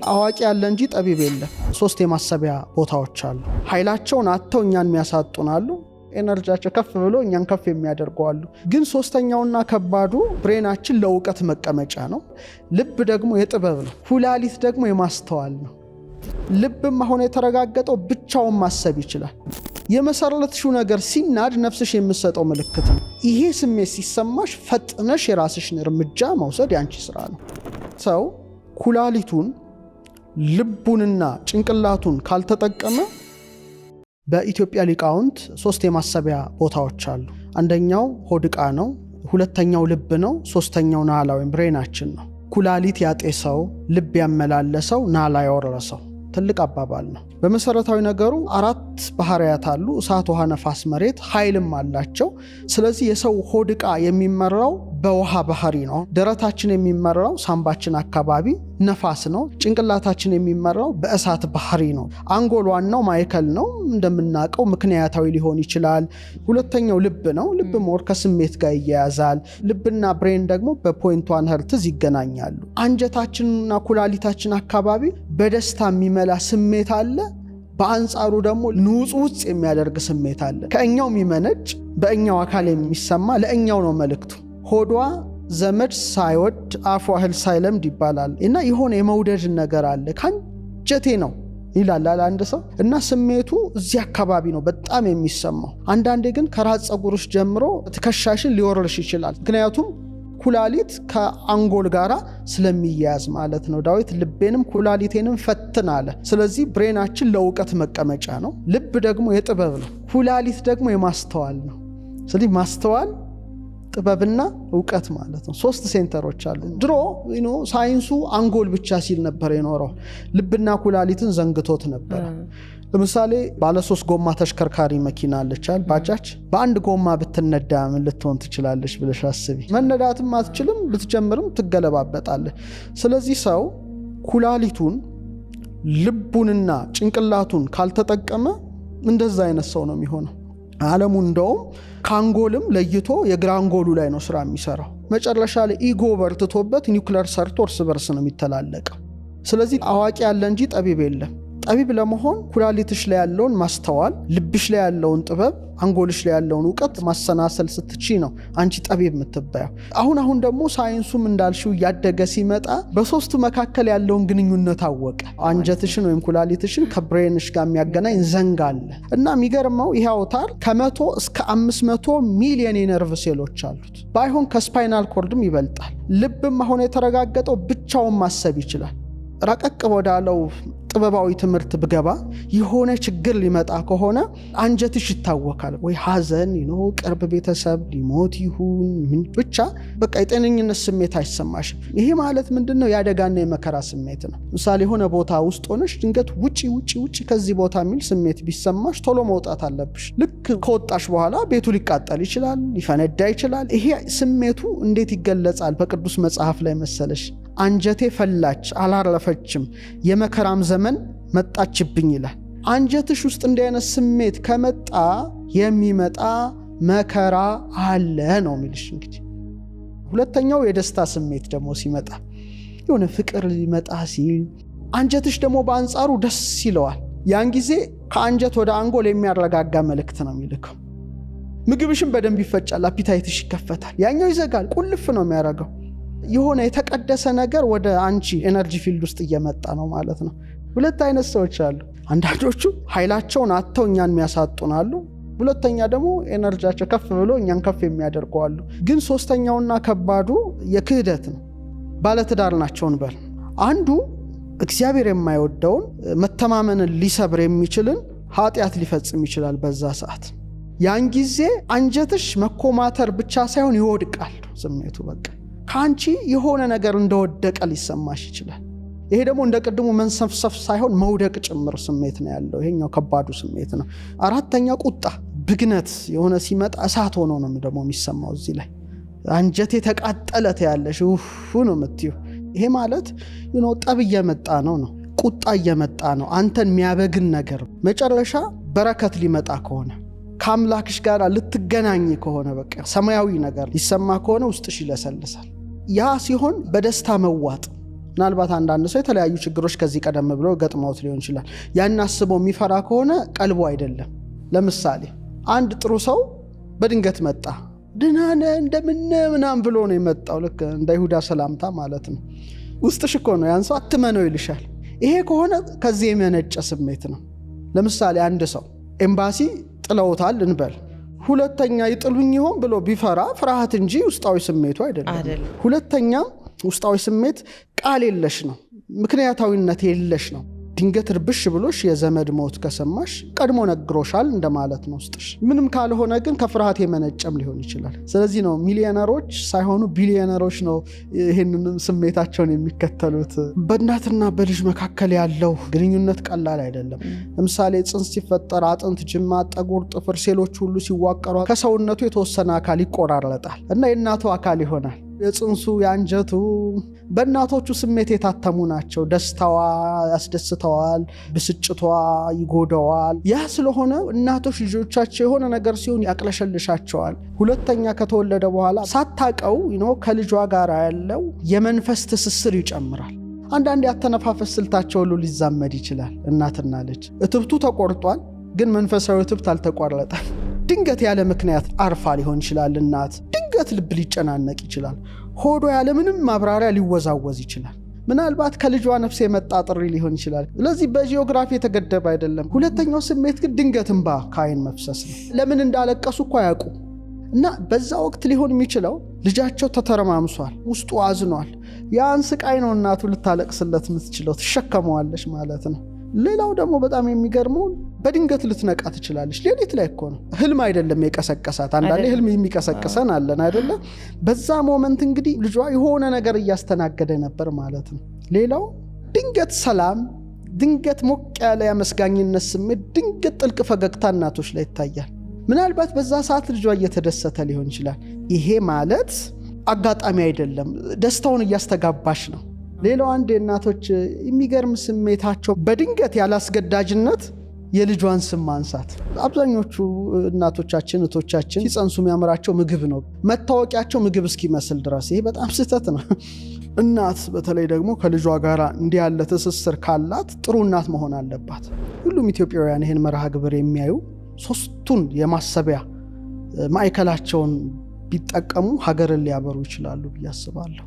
አዋቂ ያለ እንጂ ጠቢብ የለም። ሶስት የማሰቢያ ቦታዎች አሉ። ኃይላቸውን አጥተው እኛን የሚያሳጡን አሉ። Energy ያቸው ከፍ ብሎ እኛን ከፍ የሚያደርጉ አሉ። ግን ሶስተኛውና ከባዱ brain ኣችን ለእውቀት መቀመጫ ነው። ልብ ደግሞ የጥበብ ነው። ኩላሊት ደግሞ የማስተዋል ነው። ልብም አሁን የተረጋገጠው ብቻውን ማሰብ ይችላል። የመሰረትሽው ነገር ሲናድ ነፍስሽ የምትሰጠው ምልክት ነው። ይሄ ስሜት ሲሰማሽ ፈጥነሽ የራስሽን እርምጃ መውሰድ ያንቺ ስራ ነው። ሰው ኩላሊቱን፣ ልቡንና ጭንቅላቱን ካልተጠቀመ። በኢትዮጵያ ሊቃውንት ሶስት የማሰቢያ ቦታዎች አሉ። አንደኛው ሆድ ዕቃ ነው፣ ሁለተኛው ልብ ነው፣ ሶስተኛው ናላ ወይም brain ኣችን ነው። ኩላሊት ያጤሰው፣ ልብ ያመላለሰው፣ ናላ ያወረሰው ትልቅ አባባል ነው። በመሰረታዊ ነገሩ አራት ባህሪያት አሉ። እሳት፣ ውሃ፣ ነፋስ፣ መሬት ኃይልም አላቸው። ስለዚህ የሰው ሆድ ዕቃ የሚመራው በውሃ ባህሪ ነው። ደረታችን የሚመራው ሳምባችን አካባቢ ነፋስ ነው። ጭንቅላታችን የሚመራው በእሳት ባህሪ ነው። አንጎል ዋናው ማዕከል ነው፣ እንደምናውቀው ምክንያታዊ ሊሆን ይችላል። ሁለተኛው ልብ ነው። ልብ more ከስሜት ጋር ይያያዛል። ልብና brain ደግሞ በ 0.1 ሄርትዝ ይገናኛሉ። አንጀታችንና ኩላሊታችን አካባቢ በደስታ የሚመላ ስሜት አለ። በአንጻሩ ደግሞ ንውጽውጽ የሚያደርግ ስሜት አለ። ከእኛው የሚመነጭ፣ በእኛው አካል የሚሰማ፣ ለእኛው ነው መልእክቱ። ሆዷ ዘመድ ሳይወድ አፏ እህል ሳይለምድ ይባላል እና የሆነ የመውደድ ነገር አለ። ከአንጀቴ ነው ይላል አንድ ሰው እና ስሜቱ እዚህ አካባቢ ነው በጣም የሚሰማው። አንዳንዴ ግን ከራስ ፀጉርሽ ጀምሮ ትከሻሽን ሊወርሽ ይችላል። ምክንያቱም ኩላሊት ከአንጎል ጋራ ስለሚያያዝ ማለት ነው። ዳዊት ልቤንም ኩላሊቴንም ፈትን አለ። ስለዚህ brain ኣችን ለእውቀት መቀመጫ ነው። ልብ ደግሞ የጥበብ ነው። ኩላሊት ደግሞ የማስተዋል ነው። ስለዚህ ማስተዋል፣ ጥበብና እውቀት ማለት ነው። ሶስት center ኦች አሉ። ድሮ ሳይንሱ አንጎል ብቻ ሲል ነበር የኖረው። ልብና ኩላሊትን ዘንግቶት ነበረ። ለምሳሌ ባለሶስት ጎማ ተሽከርካሪ መኪና አለቻል፣ ባጃጅ። በአንድ ጎማ ብትነዳ ምን ልትሆን ትችላለች ብለሽ አስቢ። መነዳትም አትችልም፣ ብትጀምርም ትገለባበጣለች። ስለዚህ ሰው ኩላሊቱን፣ ልቡንና ጭንቅላቱን ካልተጠቀመ እንደዛ አይነት ሰው ነው የሚሆነው። ዓለሙ እንደውም ከአንጎልም ለይቶ የግራ አንጎሉ ላይ ነው ስራ የሚሰራው። መጨረሻ ላይ ego በርትቶበት ኒውክለር ሰርቶ እርስ በርስ ነው የሚተላለቀው። ስለዚህ አዋቂ ያለ እንጂ ጠቢብ የለም። ጠቢብ ለመሆን ኩላሊትሽ ላይ ያለውን ማስተዋል፣ ልብሽ ላይ ያለውን ጥበብ፣ አንጎልሽ ላይ ያለውን እውቀት ማሰናሰል ስትችዪ ነው አንቺ ጠቢብ የምትባየው። አሁን አሁን ደግሞ ሳይንሱም እንዳልሽው እያደገ ሲመጣ በሶስቱ መካከል ያለውን ግንኙነት አወቀ። አንጀትሽን ወይም ኩላሊትሽን ከ brain ሽ ጋር የሚያገናኝ ዘንግ አለ እና የሚገርመው ይሄ አውታር ከ100 እስከ 500 ሚሊየን የነርቭ ሴሎች አሉት። ባይሆን ከ spinal cord ም ይበልጣል። ልብም አሁን የተረጋገጠው ብቻውን ማሰብ ይችላል። ረቀቅ ወዳለው ጥበባዊ ትምህርት ብገባ የሆነ ችግር ሊመጣ ከሆነ አንጀትሽ ይታወካል። ወይ ሐዘን፣ ቅርብ ቤተሰብ ሊሞት ይሁን ምን ብቻ በቃ የጤነኝነት ስሜት አይሰማሽም። ይሄ ማለት ምንድን ነው? የአደጋና የመከራ ስሜት ነው። ምሳሌ የሆነ ቦታ ውስጥ ሆነሽ ድንገት ውጪ፣ ውጪ፣ ውጪ ከዚህ ቦታ የሚል ስሜት ቢሰማሽ ቶሎ መውጣት አለብሽ። ልክ ከወጣሽ በኋላ ቤቱ ሊቃጠል ይችላል፣ ሊፈነዳ ይችላል። ይሄ ስሜቱ እንዴት ይገለጻል በቅዱስ መጽሐፍ ላይ መሰለሽ? አንጀቴ ፈላች አላረፈችም፣ የመከራም ዘመን መጣችብኝ ይላል። አንጀትሽ ውስጥ እንዲህ አይነት ስሜት ከመጣ የሚመጣ መከራ አለ ነው የሚልሽ። እንግዲህ ሁለተኛው የደስታ ስሜት ደግሞ ሲመጣ፣ የሆነ ፍቅር ሊመጣ ሲል አንጀትሽ ደግሞ በአንጻሩ ደስ ይለዋል። ያን ጊዜ ከአንጀት ወደ አንጎል የሚያረጋጋ መልእክት ነው የሚልከው። ምግብሽን በደንብ ይፈጫል፣ appetite ሽ ይከፈታል። ያኛው ይዘጋል፣ ቁልፍ ነው የሚያደርገው። የሆነ የተቀደሰ ነገር ወደ አንቺ energy field ውስጥ እየመጣ ነው ማለት ነው። ሁለት አይነት ሰዎች አሉ። አንዳንዶቹ ኃይላቸውን አጥተው እኛን የሚያሳጡን አሉ። ሁለተኛ ደግሞ energy ያቸው ከፍ ብሎ እኛን ከፍ የሚያደርጉ አሉ። ግን ሶስተኛውና ከባዱ የክህደት ነው። ባለትዳር ናቸው እንበል። አንዱ እግዚአብሔር የማይወደውን፣ መተማመንን ሊሰብር የሚችልን ኃጢአት ሊፈጽም ይችላል በዛ ሰዓት። ያን ጊዜ አንጀትሽ መኮማተር ብቻ ሳይሆን ይወድቃል ስሜቱ፣ በቃ ከአንቺ የሆነ ነገር እንደወደቀ ሊሰማሽ ይችላል። ይሄ ደግሞ እንደ ቅድሙ መንሰፍሰፍ ሳይሆን መውደቅ ጭምር ስሜት ነው ያለው። ይሄኛው ከባዱ ስሜት ነው። አራተኛ ቁጣ፣ ብግነት የሆነ ሲመጣ እሳት ሆኖ ነው ደግሞ የሚሰማው። እዚህ ላይ አንጀቴ ተቃጠለ ትያለሽ፣ ውፍ ነው የምትይው። ይሄ ማለት ጠብ እየመጣ ነው፣ ቁጣ እየመጣ ነው፣ አንተን የሚያበግን ነገር። መጨረሻ በረከት ሊመጣ ከሆነ፣ ከአምላክሽ ጋር ልትገናኝ ከሆነ፣ በቃ ሰማያዊ ነገር ሊሰማ ከሆነ ውስጥሽ ይለሰልሳል። ያ ሲሆን በደስታ መዋጥ፣ ምናልባት አንዳንድ ሰው የተለያዩ ችግሮች ከዚህ ቀደም ብሎ ገጥመውት ሊሆን ይችላል። ያን አስቦ የሚፈራ ከሆነ ቀልቡ አይደለም። ለምሳሌ አንድ ጥሩ ሰው በድንገት መጣ። ደህና ነህ እንደምን ምናምን ብሎ ነው የመጣው። ልክ እንደ ይሁዳ ሰላምታ ማለት ነው። ውስጥሽ እኮ ነው ያን ሰው አትመነው ይልሻል። ይሄ ከሆነ ከዚህ የመነጨ ስሜት ነው። ለምሳሌ አንድ ሰው ኤምባሲ ጥለውታል እንበል። ሁለተኛ ይጥሉኝ ይሆን ብሎ ቢፈራ ፍርሃት እንጂ ውስጣዊ ስሜቱ አይደለም። ሁለተኛ ውስጣዊ ስሜት ቃል የለሽ ነው፣ ምክንያታዊነት የለሽ ነው። ድንገት ርብሽ ብሎሽ የዘመድ ሞት ከሰማሽ ቀድሞ ነግሮሻል እንደማለት ነው ውስጥሽ። ምንም ካልሆነ ግን ከፍርሃት የመነጨም ሊሆን ይችላል። ስለዚህ ነው ሚሊዮነሮች ሳይሆኑ ቢሊዮነሮች ነው ይህንን ስሜታቸውን የሚከተሉት። በእናትና በልጅ መካከል ያለው ግንኙነት ቀላል አይደለም። ለምሳሌ ጽንስ ሲፈጠር አጥንት፣ ጅማት፣ ጠጉር፣ ጥፍር፣ ሴሎች ሁሉ ሲዋቀሩ ከሰውነቱ የተወሰነ አካል ይቆራረጣል እና የእናቱ አካል ይሆናል። የጽንሱ የአንጀቱ በእናቶቹ ስሜት የታተሙ ናቸው። ደስታዋ ያስደስተዋል፣ ብስጭቷ ይጎዳዋል። ያ ስለሆነ እናቶች ልጆቻቸው የሆነ ነገር ሲሆን ያቅለሸልሻቸዋል። ሁለተኛ ከተወለደ በኋላ ሳታቀው ከልጇ ጋር ያለው የመንፈስ ትስስር ይጨምራል። አንዳንድ ያተነፋፈስ ስልታቸው ሁሉ ሊዛመድ ይችላል። እናትና ልጅ እትብቱ ተቆርጧል፣ ግን መንፈሳዊ እትብት አልተቋረጠም። ድንገት ያለ ምክንያት አርፋ ሊሆን ይችላል። እናት ድንገት ልብ ሊጨናነቅ ይችላል። ሆዷ ያለ ምንም ማብራሪያ ሊወዛወዝ ይችላል። ምናልባት ከልጇ ነፍስ የመጣ ጥሪ ሊሆን ይችላል። ስለዚህ በጂኦግራፊ የተገደበ አይደለም። ሁለተኛው ስሜት ግን ድንገት እንባ ከዓይን መፍሰስ ነው። ለምን እንዳለቀሱ እኮ አያውቁ እና በዛ ወቅት ሊሆን የሚችለው ልጃቸው ተተረማምሷል፣ ውስጡ አዝኗል። ያን ስቃይ ነው እናቱ ልታለቅስለት የምትችለው፣ ትሸከመዋለች ማለት ነው። ሌላው ደግሞ በጣም የሚገርመው በድንገት ልትነቃ ትችላለች። ሌሊት ላይ እኮ ነው፣ ህልም አይደለም የቀሰቀሳት። አንዳንዴ ህልም የሚቀሰቅሰን አለን አይደለ? በዛ moment እንግዲህ ልጇ የሆነ ነገር እያስተናገደ ነበር ማለት ነው። ሌላው ድንገት ሰላም፣ ድንገት ሞቅ ያለ የአመስጋኝነት ስሜት፣ ድንገት ጥልቅ ፈገግታ እናቶች ላይ ይታያል። ምናልባት በዛ ሰዓት ልጇ እየተደሰተ ሊሆን ይችላል። ይሄ ማለት አጋጣሚ አይደለም፣ ደስታውን እያስተጋባሽ ነው። ሌላው አንድ የእናቶች የሚገርም ስሜታቸው በድንገት ያላስገዳጅነት የልጇን ስም ማንሳት። አብዛኞቹ እናቶቻችን እህቶቻችን ሲጸንሱ የሚያምራቸው ምግብ ነው፣ መታወቂያቸው ምግብ እስኪመስል ድረስ። ይሄ በጣም ስህተት ነው። እናት በተለይ ደግሞ ከልጇ ጋር እንዲህ ያለ ትስስር ካላት ጥሩ እናት መሆን አለባት። ሁሉም ኢትዮጵያውያን ይህን መርሃ ግብር የሚያዩ ሶስቱን የማሰቢያ ማዕከላቸውን ቢጠቀሙ ሀገርን ሊያበሩ ይችላሉ ብዬ አስባለሁ።